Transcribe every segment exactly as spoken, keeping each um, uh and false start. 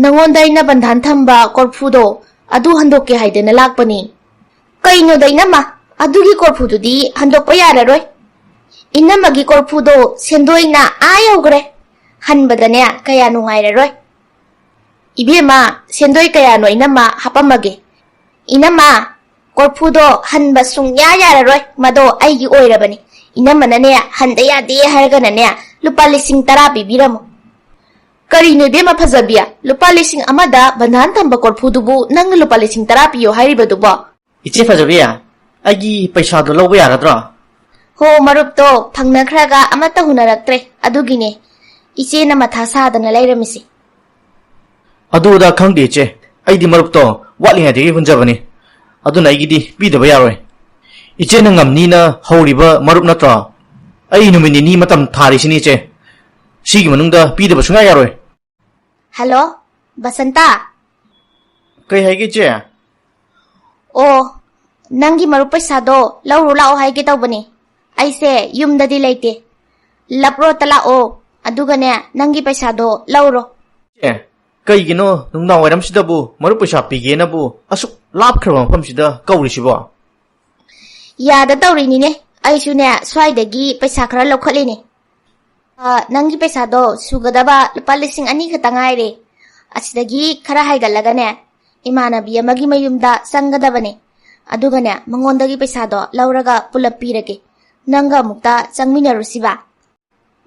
ꯅꯉꯣꯟꯗ ꯑꯩꯅ ꯕꯟꯙꯥꯟ ꯊꯝꯕ ꯀꯣꯔꯐꯨꯗꯣ, ꯑꯗꯨ ꯍꯟꯗꯣꯛꯀꯦ ꯍꯥꯏꯗꯅ ꯂꯥꯛꯄꯅꯤ꯫ ꯀꯩꯅꯣꯗ ꯏꯅꯝꯃ, ꯑꯗꯨꯒꯤ ꯀꯣꯔꯐꯨꯗꯨꯗꯤ ꯍꯟꯗꯣꯛꯄ ꯌꯥꯔꯔꯣꯏ꯫ ꯏꯅꯝꯃꯒꯤ ꯀꯣꯔꯐꯨꯗꯣ ꯁꯦꯟꯗꯣꯏꯅ ꯑꯥ ꯌꯧꯈ꯭ꯔꯦ꯫ ꯍꯟꯕꯗꯅꯦ ꯀꯌꯥ ꯅꯨꯡꯉꯥꯏꯔꯔꯣꯏ꯫ ꯏꯕꯦꯝꯃ, ꯁꯦꯟꯗꯣꯏ ꯀꯌꯥꯅꯣ ꯏꯅꯝꯃ ꯍꯥꯄꯝꯃꯒꯦ꯫ ꯏꯅꯝꯃ, ꯀꯣꯔꯐꯨꯗꯣ ꯍꯟꯕ ꯁꯨꯡꯌꯥ ꯌꯥꯔꯔꯣꯏ, ꯃꯗꯣ ꯑꯩꯒꯤ ꯑꯣꯏꯔꯕꯅꯤ꯫ ꯏꯅꯝꯃꯅꯅꯦ ꯍꯟꯗ ꯌꯥꯗꯦ ꯍꯥꯏꯔꯒꯅꯅꯦ ꯂꯨꯄꯥ ꯂꯤꯁꯤꯡ ꯇꯔꯥ ꯄꯤꯕꯤꯔꯝꯃꯨ꯫ ꯀꯔꯤꯅꯣ ꯏꯕꯦꯝꯃ ꯐꯖꯕꯤ, ꯂꯨꯄꯥ ꯂꯤꯁꯤꯡ ꯑꯃꯗ ꯕꯟꯙꯥꯟ ꯊꯝꯕ ꯀꯣꯔꯐꯨꯗꯨꯕꯨ ꯅꯪꯅ ꯂꯨꯄꯥ ꯂꯤꯁꯤꯡ ꯇꯔꯥ ꯄꯤꯌꯣ ꯍꯥꯏꯔꯤꯕꯗꯨꯕꯣ? ꯏꯆꯦ ꯐꯖꯕꯤ, ꯑꯩꯒꯤ ꯄꯩꯁꯥꯗꯣ ꯂꯧꯕ ꯌꯥꯒꯗ꯭ꯔꯣ? ꯍꯣ, ꯃꯔꯨꯞꯇꯣ ꯐꯪꯅꯈ꯭ꯔꯒ ꯑꯃꯠꯇ ꯍꯨꯟꯅꯔꯛꯇ꯭ꯔꯦ, ꯑꯗꯨꯒꯤꯅꯦ ꯏꯆꯦꯅ ꯃꯊꯥ ꯁꯥꯗꯅ ꯂꯩꯔꯝꯃꯤꯁꯦ꯫ ꯑꯗꯨꯗ ꯈꯪꯗꯦ ꯏꯆꯦ, ꯑꯩꯗꯤ ꯃꯔꯨꯞꯇꯣ ꯋꯥꯠꯂꯤꯉꯩꯗꯒꯤ ꯍꯨꯟꯖꯕꯅꯤ, ꯑꯗꯨꯅ ꯑꯩꯒꯤꯗꯤ ꯄꯤꯗꯕ ꯌꯥꯔꯣꯏ꯫ ꯏꯆꯦꯅ ꯉꯝꯅꯤꯅ ꯍꯧꯔꯤꯕ ꯃꯔꯨꯞ ꯅꯠꯇ꯭ꯔꯣ? ꯑꯩ ꯅꯨꯃꯤꯠ ꯅꯤꯅꯤ ꯃꯇꯝ ꯊꯥꯔꯤꯁꯤꯅꯤ ꯏꯆꯦ, ꯁꯤꯒꯤ ꯃꯅꯨꯡꯗ ꯄꯤꯗꯕ ꯁꯨꯡꯌꯥ ꯌꯥꯔꯣꯏ꯫ ꯍꯜꯂꯣ, ꯕꯁꯟꯇ꯫ ꯀꯩ ꯍꯥꯏꯒꯦ ꯏꯆꯦ? ꯑꯣ, ꯅꯪꯒꯤ ꯃꯔꯨꯞ ꯄꯩꯁꯥꯗꯣ ꯂꯧꯔꯨ ꯂꯥꯛꯑꯣ ꯍꯥꯏꯒꯦ ꯇꯧꯕꯅꯦ꯫ ꯑꯩꯁꯦ ꯌꯨꯝꯗꯗꯤ ꯂꯩꯇꯦ꯫ ꯂꯞ ꯔꯣꯗꯇ ꯂꯥꯛꯑꯣ, ꯑꯗꯨꯒꯅꯦ ꯅꯪꯒꯤ ꯄꯩꯁꯥꯗꯣ ꯂꯧꯔꯣ꯫ ꯑꯦ, ꯀꯩꯒꯤꯅꯣ ꯅꯨꯡꯗꯥꯡ ꯋꯥꯏꯔꯝꯁꯤꯗꯕꯨ ꯃꯔꯨꯞ ꯄꯩꯁꯥ ꯄꯤꯒꯦꯅꯕꯨ ꯑꯁꯨꯛ ꯂꯥꯞꯈ꯭ꯔꯕ ꯃꯐꯝꯁꯤꯗ ꯀꯧꯔꯤꯁꯤꯕꯣ? ꯌꯥꯗ ꯇꯧꯔꯤꯅꯤꯅꯦ, ꯑꯩꯁꯨꯅꯦ ꯁ꯭ꯋꯥꯏꯗꯒꯤ ꯄꯩꯁꯥ ꯈꯔ ꯂꯧꯈꯠꯂꯤꯅꯦ꯫ ꯑ, ꯅꯪꯒꯤ ꯄꯩꯁꯥꯗꯣ ꯁꯨꯒꯗꯕ ꯂꯨꯄꯥ ꯂꯤꯁꯤꯡ ꯑꯅꯤ ꯈꯛꯇ ꯉꯥꯏꯔꯦ꯫ ꯑꯁꯤꯗꯒꯤ ꯈꯔ ꯍꯥꯏꯒꯠꯂꯒꯅꯦ, ꯏꯃꯥꯟꯅꯕꯤ ꯑꯃꯒꯤ ꯃꯌꯨꯝꯗ ꯆꯪꯒꯗꯕꯅꯦ꯫ ꯑꯗꯨꯒꯅꯦ, ꯃꯉꯣꯟꯗꯒꯤ ꯄꯩꯁꯥꯗꯣ ꯂꯧꯔꯒ ꯄꯨꯂꯞ ꯄꯤꯔꯒꯦ꯫ ꯅꯪꯒ ꯑꯃꯨꯛꯇ ꯆꯪꯃꯤꯟꯅꯔꯨꯁꯤꯕ꯫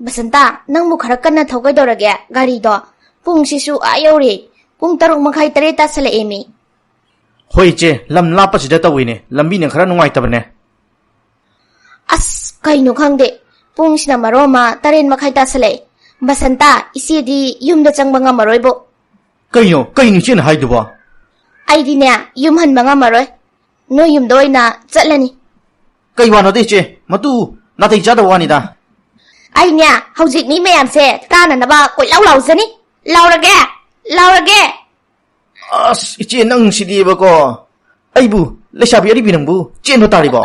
ꯕꯁꯟꯇ, ꯅꯪꯕꯨ ꯈꯔ ꯀꯟꯅ ꯊꯧ ꯀꯩꯗꯧꯔꯒꯦ? ꯒꯥꯔꯤꯗꯣ ꯄꯨꯡꯁꯤꯁꯨ ꯑꯥ ꯌꯧꯔꯦ꯫ ꯄꯨꯡ ꯇꯔꯨꯛ ꯃꯈꯥꯏ, ꯇꯔꯦꯠ ꯇꯥꯁꯜꯂꯛꯑꯦꯃꯤ꯫ ꯍꯣꯏ ꯏꯆꯦ, ꯂꯝ ꯂꯥꯞꯄꯁꯤꯗ ꯇꯧꯋꯤꯅꯦ, ꯂꯝꯕꯤꯅ ꯈꯔ ꯅꯨꯡꯉꯥꯏꯇꯕꯅꯦ꯫ ꯑꯁ, ꯀꯩꯅꯣ ꯈꯪꯗꯦ, ꯄꯨꯡꯁꯤꯅ ꯃꯔꯣꯟ ꯑꯃ ꯇꯔꯦꯠ ꯃꯈꯥꯏ ꯇꯥꯁꯜꯂꯛꯑꯦ꯫ ꯕꯁꯟꯇ, ꯏꯆꯦꯗꯤ ꯌꯨꯝꯗ ꯆꯪꯕ ꯉꯝꯃꯔꯣꯏꯕꯣ꯫ ꯀꯩꯅꯣ, ꯀꯩꯅꯣ ꯏꯆꯦꯅ ꯍꯥꯏꯗꯨꯕꯣ? ꯑꯩꯗꯤꯅꯦ, ꯌꯨꯝ ꯍꯟꯕ ꯉꯝꯃꯔꯣꯏ, ꯅꯣꯏ ꯌꯨꯝꯗ ꯑꯣꯏꯅ ꯆꯠꯂꯅꯤ꯫ ꯀꯩ ꯋꯥꯅꯣꯗ ꯏꯆꯦ, ꯃꯇꯨ ꯅꯥꯇꯩ ꯆꯥꯗꯕ ꯋꯥꯅꯤꯗ꯫ ꯑꯩꯅꯦ, ꯍꯧꯖꯤꯛ ꯃꯤ ꯃꯌꯥꯝꯁꯦ ꯇꯥꯅꯅꯕ ꯀꯣꯏꯂꯥꯎ ꯂꯥꯎꯖꯅꯤ꯫ ꯂꯥꯎꯔꯒꯦ, ꯂꯥꯎꯔꯒꯦ꯫ ꯑꯁ, ꯏꯆꯦ ꯅꯪꯁꯤꯗꯤꯕꯀꯣ, ꯑꯩꯕꯨ ꯂꯩꯁꯥꯕꯤ ꯑꯔꯤꯕꯤ ꯅꯪꯕꯨ ꯆꯦꯟꯕ ꯇꯥꯔꯤꯕꯣ?